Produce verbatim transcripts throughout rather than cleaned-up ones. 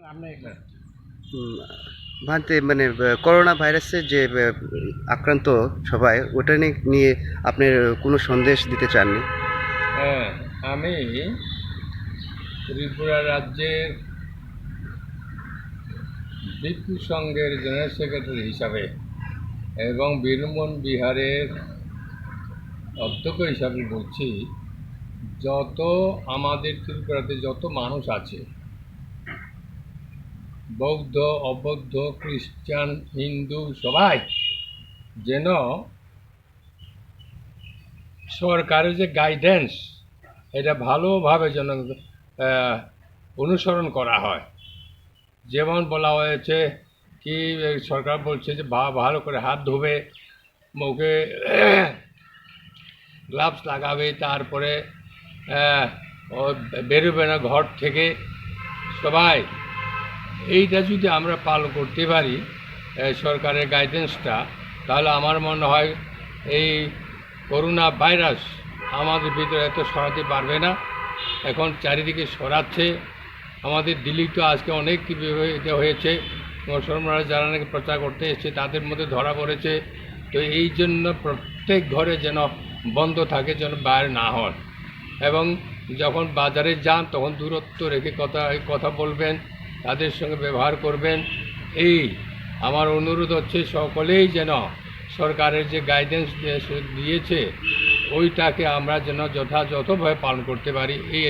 হুম, ভান্তে, মানে, আহ, করোনা ভাইরাসে যে, আহ, আক্রান্ত সবাই, ওটা নিয়ে, নিয়ে আপনি কোনো সন্দেশ দিতে চাননি? হ্যাঁ, আমি ত্রিপুরা রাজ্যের ভিক্ষু সংঘের জেনারেল সেক্রেটারি হিসাবে এবং বীরমোহন বিহারের অধ্যক্ষ হিসাবে বলছি, যত আমাদের ত্রিপুরাতে যত মানুষ আছে, বৌদ্ধ, অবৌদ্ধ, খ্রিস্টান, হিন্দু সবাই যেন সরকারের যে গাইডেন্স, এটা ভালোভাবে যেন, আহ, অনুসরণ করা হয়। যেমন বলা হয়েছে কি, এই সরকার বলছে যে ভা-, ভালো করে হাত ধোবে, মুখে গ্লাভস লাগাবে, তারপরে, আহ, ও বেরোবে না ঘর থেকে সবাই। এইটা যদি আমরা পালন করতে পারি, আহ, সরকারের গাইডেন্সটা, তাহলে আমার মনে হয় এই করোনা ভাইরাস আমাদের ভিতরে এত ছড়াতে পারবে না। এখন চারিদিকে ছড়াচ্ছে। আমাদের দিল্লিতে আজকে অনেক কি বিভাগে এটা হয়েছে, মুসলমানরা যারা নাকি প্রচার করতে এসছে তাদের মধ্যে ধরা পড়েছে। তো এই জন্য প্রত্যেক ঘরে যেন বন্ধ থাকে, যেন বাইরে না হন, এবং যখন বাজারে যান তখন দূরত্ব রেখে কথা, কথা বলবেন, তাদের সঙ্গে ব্যবহার করবেন। এই আমার অনুরোধ হচ্ছে সকলেই যেন সরকারের যে গাইডেন্স দিয়েছে ওইটাকে আমরা যেন যথাযথভাবে পালন করতে পারি। এই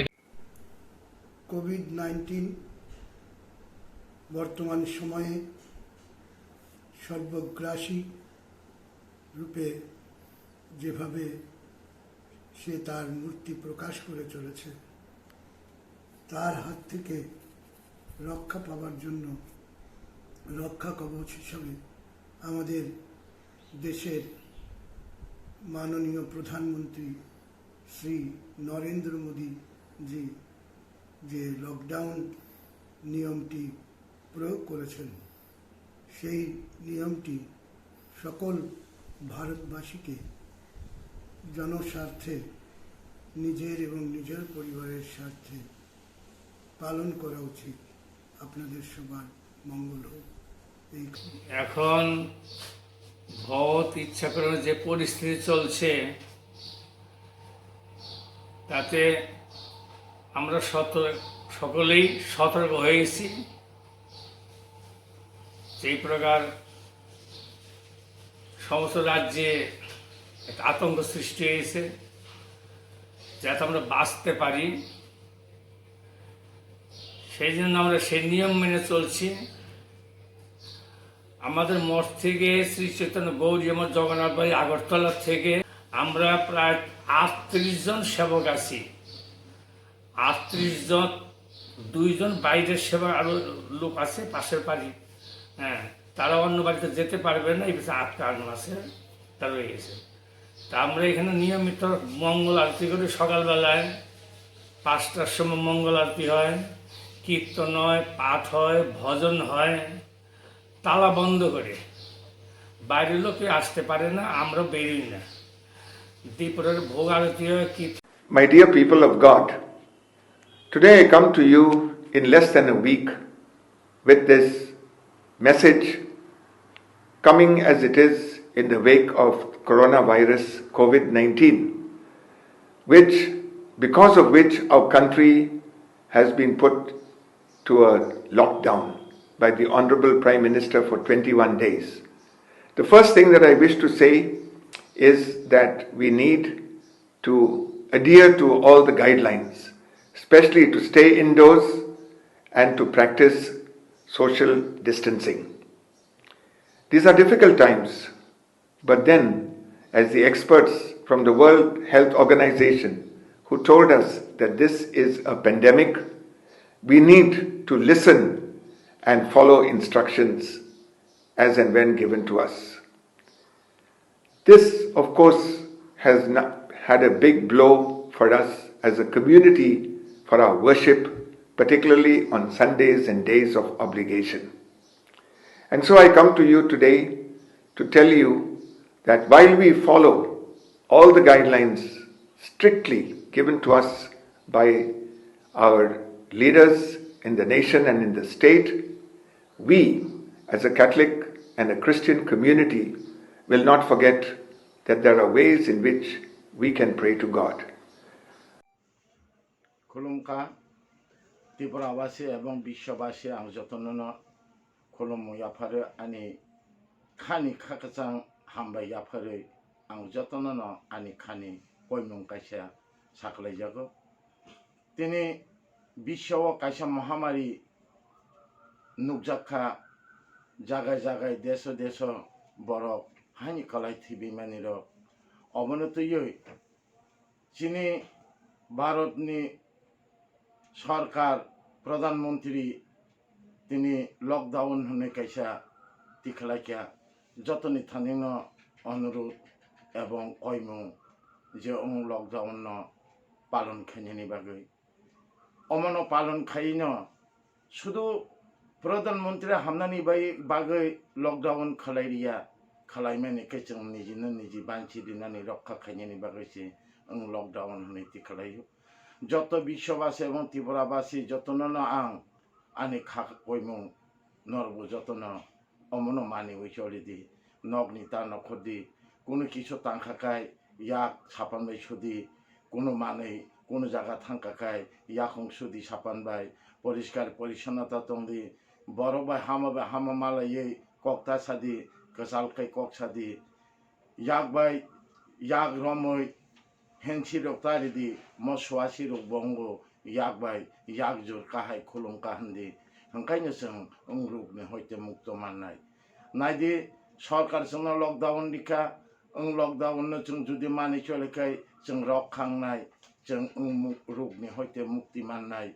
কোভিড নাইন্টিন বর্তমান সময়ে সর্বগ্রাসী রূপে যেভাবে সে তার মূর্তি প্রকাশ করে চলেছে, তার হাত থেকে রক্ষা পাওয়ার জন্য রক্ষা কবচ হিসাবে আমাদের দেশের মাননীয় প্রধানমন্ত্রী শ্রী নরেন্দ্র মোদীজি যে লকডাউন নিয়মটি প্রয়োগ করেছেন, সেই নিয়মটি সকল ভারতবাসীকে জনস্বার্থে, নিজের এবং নিজের পরিবারের স্বার্থে পালন করা উচিত। আপনাদের সবার মঙ্গল হোক। এই এখন ভগবত ইচ্ছা করে যে পরিস্থিতি চলছে, তাতে আমরা সত-, সকলেই সতর্ক হয়ে গেছি। যেই প্রকার সমস্ত রাজ্যে একটা আতঙ্ক সৃষ্টি হয়েছে, যাতে আমরা বাঁচতে পারি, সেই জন্য আমরা সেই নিয়ম মেনে চলছি। আমাদের মঠ থেকে শ্রী চৈতন্য গৌরী মঠ, জগন্নাথ বাড়ি, আগরতলা থেকে আমরা প্রায় আটত্রিশ জন সেবক আছি। আটত্রিশ জন, দুইজন বাইরের সেবক, আরো লোক আছে পাশের বাড়ি, হ্যাঁ, তারা অন্য বাড়িতে যেতে পারবে না, এই বিষয়ে আটকানো আছে, তারা রয়ে গেছে। তা আমরা এখানে নিয়মিত মঙ্গল আরতি করি। সকালবেলায় পাঁচটার সময় মঙ্গল আরতি হয়, কীর্তন হয়, পাঠ হয়, ভজন হয়, তালা বন্ধ করে। বাইরের লোকে আসতে পারে না, আমরা বেরোই না। দুপুরের ভোগ আরতি হয়, কীর্তন। My dear people of God, today I come to you in less than a week with this message, coming as it is in the wake of coronavirus COVID nineteen, which, because of which our country has been put to a lockdown by the Honorable Prime Minister for twenty-one days. The first thing that I wish to say is that we need to adhere to all the guidelines, especially to stay indoors and to practice social distancing. These are difficult times, but then, as the experts from the World Health Organization who told us that this is a pandemic, we need to listen and follow instructions as and when given to us. This, of course, has n-, had a big blow for us as a community for our worship, particularly on Sundays and days of obligation. And so I come to you today to tell you that while we follow all the guidelines strictly given to us by our leaders in the nation and in the state, we, as a Catholic and a Christian community, will not forget that there are ways in which we can pray to God. Khulumkha Tripurabasi ebong Biswabasi, ang jotono no khulumu yapharo, ani khani kha kwchang hambai yapharwi ang jotono no ani khani koimung kaisa saklaijago. Tini biswa o kaisa mohamari nukjak kha, jagai jagai, deso deso borok haini kwlai thwibimani rok. Obono twiwi chini Bharatni sorkar, Pradhan Mantri tini lockdown hwnwi kaisa tikhlaikha. Jotoni thanino onurudh ebong koimung je omo lockdown no palon khainani bagwi. Omono palon khaino sudu Pradhan Mantri hamnani bai-, bagwi lockdown khalai riya, khalaimani khe chwng nijino niji banchi rinani rokha khainani bagwi se wng lockdown hwnwi tikhlaio. Joto Biswabasi ebong Tripurabasi jotono no ang ani kha koimung norokbo jotono omono maniwi choli di, nokni ta nokhor di, kunu kisu tangkha kai yak sapan bai sudi, kunu manwi kunu jaga thangkha kai yakhung sudi sapan bai, poriskar porissonnota tong di, borok bai hama bai hama malaiwi kok ta sadi, kwchal kai kok sadi, yak bai yak romwi hensi rok ta ridi, mo suasi rok bongo yak bai yak jur kahai khulum kaham di, hwnkhaino chwng wng rukni hoite mukto mannai. Naidi, sorkar chwngno lockdown rikha, wng lockdown no chwng judi mani chole khai chwng rok khangnai, chwng wng mu-, rukni hoite mukti mannai.